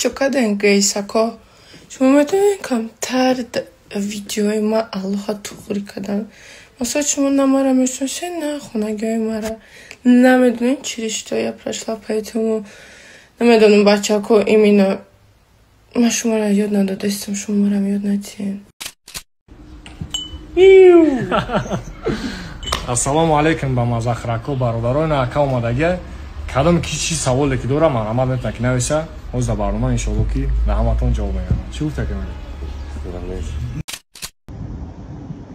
Чо кардем, гейсако? Шумо метавонед камтар видеои ма аллоҳа туғри кардан. Масалан, шумо на мара мешиносед, на хонагиҳои мара. Намедонед, через что я прошла, поэтому намедонам, бачако, именно ман шуморо ёд надодастам, шумо марам ёд надиҳед. Ассалому алайкум ба мазахрако, бародарои на ака омадага. Кадом ки чӣ саволе ки дорам, марҳамат метавонад ки нависа. Ҳозир дар барнома иншоалло ки ба ҳаматон ҷавоб мегардам. Чӣ гуфта ки?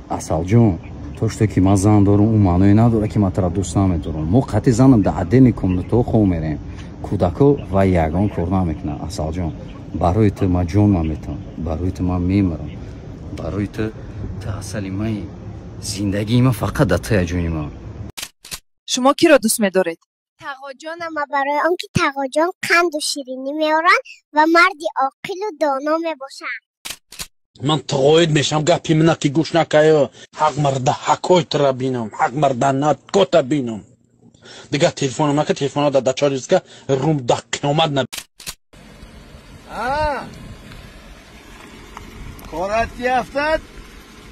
Асалҷон, то что ки ман зан дорам, ӯ маъное надорад, ки ман тура дӯст намедорам. Мо қатъи занам дар отдельный комнатаҳо хоб мерем. Кӯдако ва ягон кор намекунанд. Асалҷон, барои ту ман ҷонам метавам, барои ту ман мемирам, барои ту, ту асали маи, зиндагии ман фақат дар туя, ҷони ман. Шумо киро дӯст медоред? Тағоҷонама, барои он ки тағоҷон қанду ширинӣ меоранд ва марди оқилу доно мебошанд. Ман тағоид мешам, гапи мина ки гӯш накаю. Ҳақ марда ҳакои тура бинам, ҳақ марда накота бинам. Дигар телефонам нака, телефона да дачоризка рум да қиёмат на. Корат ки афтад,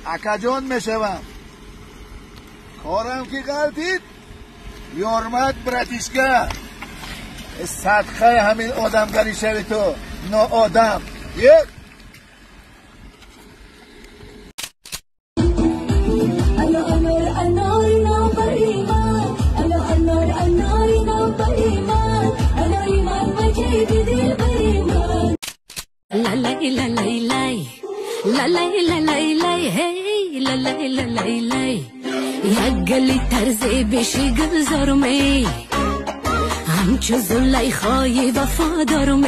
акаҷон мешавам. Корам ки ғалтид, ёрмак братишка. Садқаи ҳамин одамгарӣ шави ту, ноодам. Е? همچو زلیخای وفادارم،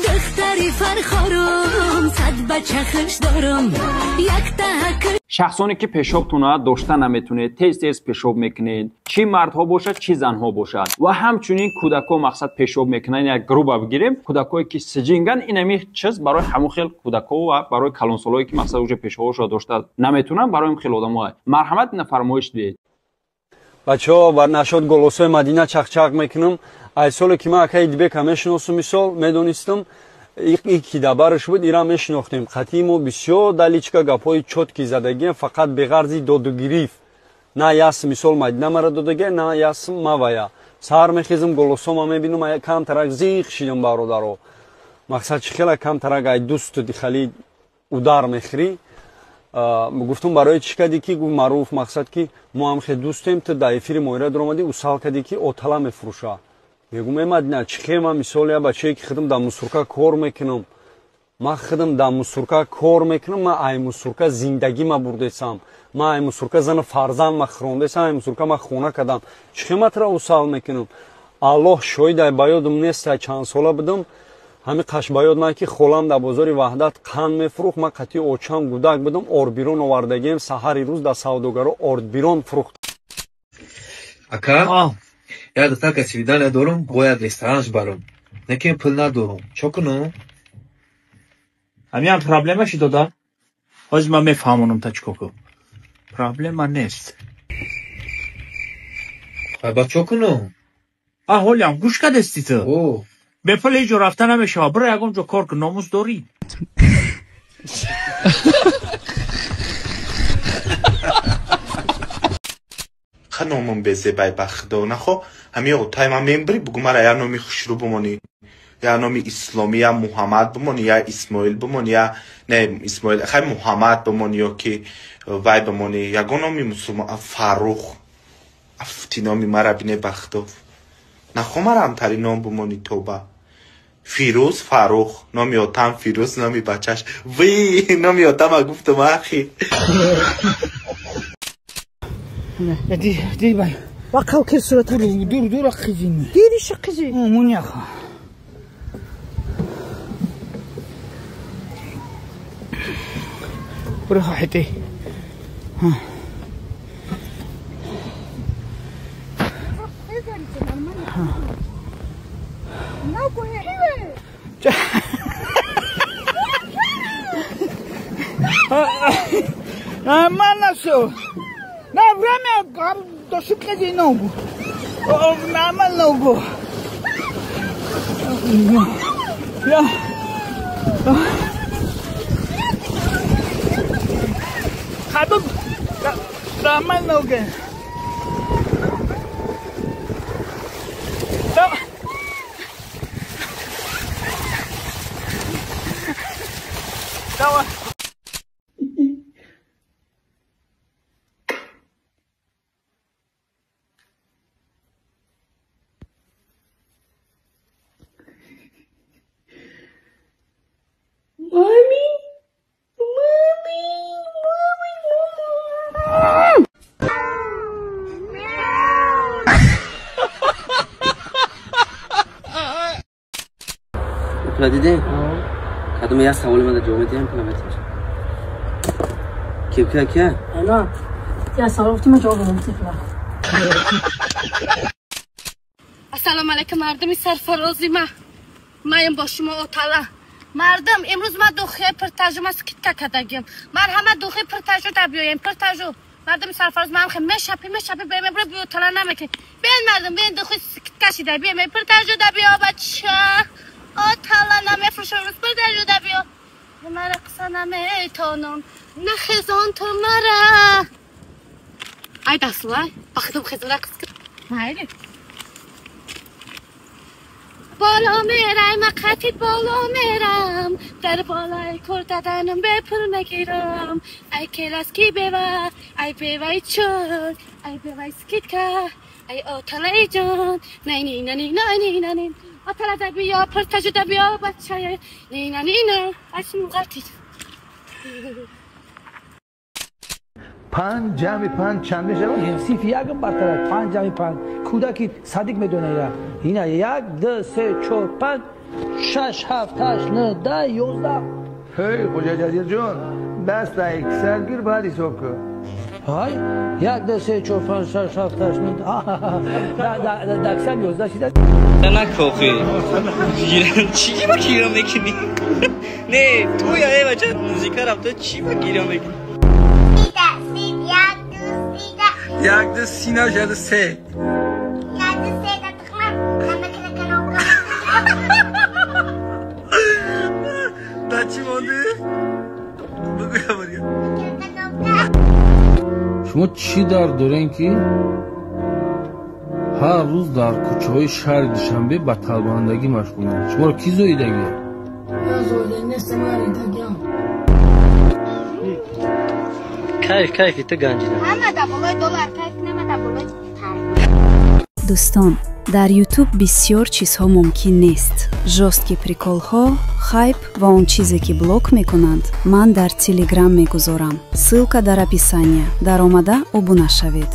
دختری فرخارم، صد بچه خوش دارم، یک تهک. Шахсоне ки пешобтона дошта наметунед, тез тез пешоб мекунед, чӣ мардҳо бошад, чӣ занҳо бошад, ва ҳамчунин кӯдакҳо мақсад пешоб мекунанд. Як груба бигирем, кӯдакҳое ки сиҷинган, инами чиз барои ҳамон хел кӯдакҳо ва барои калонсолое ки мақсад уже пешобҳошро дошта наметунанд, барои ин хел одамо марҳамат, ина фармоиш диҳед. Бачаҳо, бар нашод голосои Мадина чақчақ мекунам. Ай соле ки ман акаи Дибека мешиносум, мисол медонистам, ки дабараш буд, ира мешинохтем. Қатъи мо бисёр даличка гапҳои чётки задагием, фақат беғарзи додугириф. На яс мисол Мадина мара додагия, на яс мавая. Саҳар мехезам, голосома мебинам, камтарак зиқ шидам, бародаро. Мақсад чӣ хела камтарак ай дӯсту дихали удар мехӯрӣ. Гуфтум, барои чӣ кардӣ, ки гуфт маъруф, мақсад ки мо ҳам хе дӯстем, ту дар эфири моира дуромадӣ, усал кардӣ ки отала мефурӯша. Мегум, э Мадина, чӣ хе ман мисол я бачае ки худам дар мусурка кор мекунам, ман худам дар мусурка кор мекунам, ман ай мусурка зиндагӣ ма бурдесам, ман ай мусурка зану фарзанд ма хӯрондесам, ай мусурка ма хона кардам, чӣ хе ман тура усал мекунам? Аллоҳ шоҳид, ай ба ёдам нест, ай чанд сола будам, ҳамин қаш ба ёд ман ки холам дар бозори Ваҳдат қанд мефурӯхт, ман қатъи очам гудак будам, орбирон овардагием, саҳари рӯз дар савдогаро ордбирон фурӯхт. Ака, як духтарка свидания дорум, бояд ресторанш барам, лекин пул надорум, чо кунам? Ҳамиам проблема ши дода? Ҳозир ман мефаҳмонам та чӣ кор кун. Проблема нест. Ба чо кунам? А ҳолиам гӯш кардести ту? Бепул ҳеҷ ҷо рафта намешавад. Биро ягон ҷо кор кун, номус дорӣ. Номам безебай, ба худо нахо, ҳами отай ман мембирӣ, бугу мара я номи хушрӯ бимонӣ, я номи исломӣ, я Муҳаммад бимонӣ, я Исмоил бимонӣ, я не Исмоил, хай Муҳаммад бимонӣ ё ки вай бимонӣ, ягон номи мусулмон, Фаррух. Афти номи мара бине, ба худо нахо, мара ҳамтари ном бимонӣ, тоба. Фирӯз, Фаррух, номи отам Фирӯз, номи бачаш ви, номи отама гуфтум, ахи. Ди бай. Вақав кир сурат. Дур дур қизин. Дири шқизи. Муняха. Бура хати. Ха. Нормально все. На время до ногу. Нормально ногу. Я. Хадум. Нормально уже. Давай. Давай. Мами, мами, мами, мами. Пула дидем? Кадом як саволи мада ҷавоб медиҳем, пула метиҳем. Кирка кия? Ана, як савол гуфтим, ман ҷавоб додам, тифла. Ассалому алайкум, мардуми сарфарози ма. Маем бо шумо отала. Мардум, имрӯз ма духи пуртажу ма скидка кардагим. Марҳама духи пуртажу да биёем, пуртажу. Мардуми сарфароз маам хе мешапи, мешапи, биёем, имрӯз биётала намекунем. Биёен мардум, биёен духи скидка шида, биёем, пуртажу да биё, бача. Отала намефурӯшам, имрӯз пуртажу да биё. Мара қиса наметонам, нахезон ту мара. Ай дастулай, бахтум хезон рақс кар. Майли. Боло мерам, қатит боло мерам, дар болои курдаданам бепул мегирам. Ай келаски бева, ай беваи чон, ай беваи скидка, ай оталаи ҷон. Най нина нина нина нин. Отала да биё, пуртажу да биё, бачая. Нина нина, ай шумо ғалтид. 5 ҷамъи 5 чанд мешавад? Сифр якам бартар, 5 ҷамъи 5. Кӯдаки садик медона ира. Ина 1 2 3 4 5 6 7 8 9 10 11. Ҳей, Хоҷа Ҷазирҷон, даст сар гир, баъд ҳисоб кун. Ҳай, 1 2 3 4 5 6 7 8 9 10 даксам 11 шида. На кохи. Гирам чӣ ба гирам мекунӣ? Не, ту я э бача музика рафта чӣ ба гирам мекунӣ? 1 2 сина 1 2 3. 1 2 3 да тухмам. Да чӣ монди? Бугӯ я. Шумо чӣ дард дорем ки ҳар рӯз дар кӯчаҳои шаҳри Душанбе ба талбандагӣ машғуланд? Шуморо кӣ зоидагӣ? Кайф, кайфи ту ганҷина. Ҳама да болои доллар кайф, нама да болои. Дӯстон, дар YouTube бисёр чизҳо мумкин нест. Жёсткий приколҳо, хайп ва он чизе ки блок мекунанд, ман дар Телеграм мегузорам. Ссылка дар описания. Даромада обуна шавед.